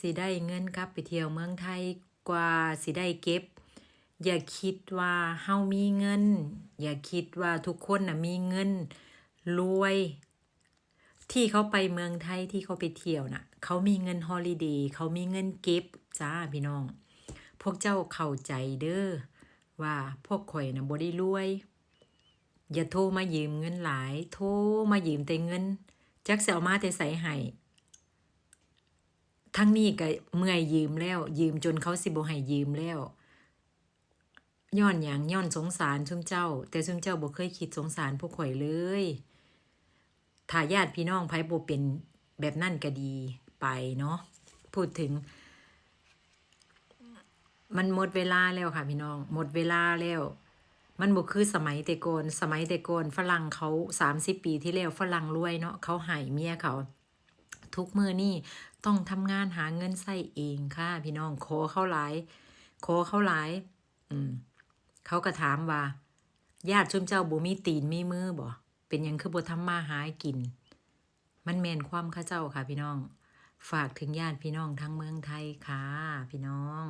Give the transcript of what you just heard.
ຊິໄດ້ເງິນກັບໄປທ່ຽວເມືອງໄທ ກວ່າຊິໄດ້ເກັບ. ຢ່າຄິດວ່າເຮົາມີເງິນ, ຢ່າຄິດວ່າທຸກຄົນນະມີເງິນລວຍ. ທີ່ເຂົາໄປເມືອງໄທ ທີ່ເຂົາໄປທ່ຽວນະ ເຂົາມີເງິນຮອລິເດ ເຂົາມີເງິນເກັບຈ້າພີ່ນ້ອງ. ພວກເຈົ້າເຂົ້າໃຈເດີວ່າພວກຂ້ອຍນະບໍ່ໄດ້ລວຍ. ຢ່າໂທມາຢືມເງິນຫຼາຍ, ໂທມາຢືມແຕ່ເງິນ ຈັກຊິເອົາມາແຕ່ໃສໃຫ້. ທາງນີ້ກະເມື່ອຍຢືມແລ້ວ, ຢືມຈົນເຂົາຊິບໍ່ໃຫ້ຢືມແລ້ວ. ຍ້ອນຫຍັງ? ຍ້ອນສົງສານຊຸມເຈົ້າ, ແຕ່ຊຸມເຈົ້າບໍ່ເຄີຍຄິດສົງສານພວກຂ້ອຍເລີຍ. ຖ້າຍາດພີ່ນ້ອງໃຜບໍ່ເປັນແບບນັ້ນກະດີໄປເນາະ. ພູດເຖິງ ມັນໝົດເວລາແລ້ວຄ່ະພີ່ນ້ອງ, ໝົດເວລາແລ້ວ. ມັນບໍ່ຄືສະໄໝແຕ່ກ່ອນ, ສະໄໝແຕ່ກ່ອນຝຣັ່ງເຂົາ ສາມສິບປີທີ່ແລ້ວ ຝຣັ່ງລວຍເນາະ, ເຂົາໃຫ້ເມຍເຂົາ. ທຸກມື້ນີ້ຕ້ອງທຳງານຫາເງິນໃຊ້ເອງຄ່ະພີ່ນ້ອງ. ຂໍເຂົາຫຼາຍ, ຂໍເຂົາຫຼາຍ. ອືມ ເຂົາກໍຖາມວ່າ ຍາດຊຸມເຈົ້າບໍ່ມີຕີນມີມືບໍ? ເປັນຫຍັງຄືບໍ່ທຳມາຫາກິນ? ມັນແມ່ນຄວາມເຂົາເຈົ້າຄ່ະພີ່ນ້ອງ. ຝາກເຖິງຍາດພີ່ນ້ອງທາງເມືອງໄທຄ່ະພີ່ນ້ອງ.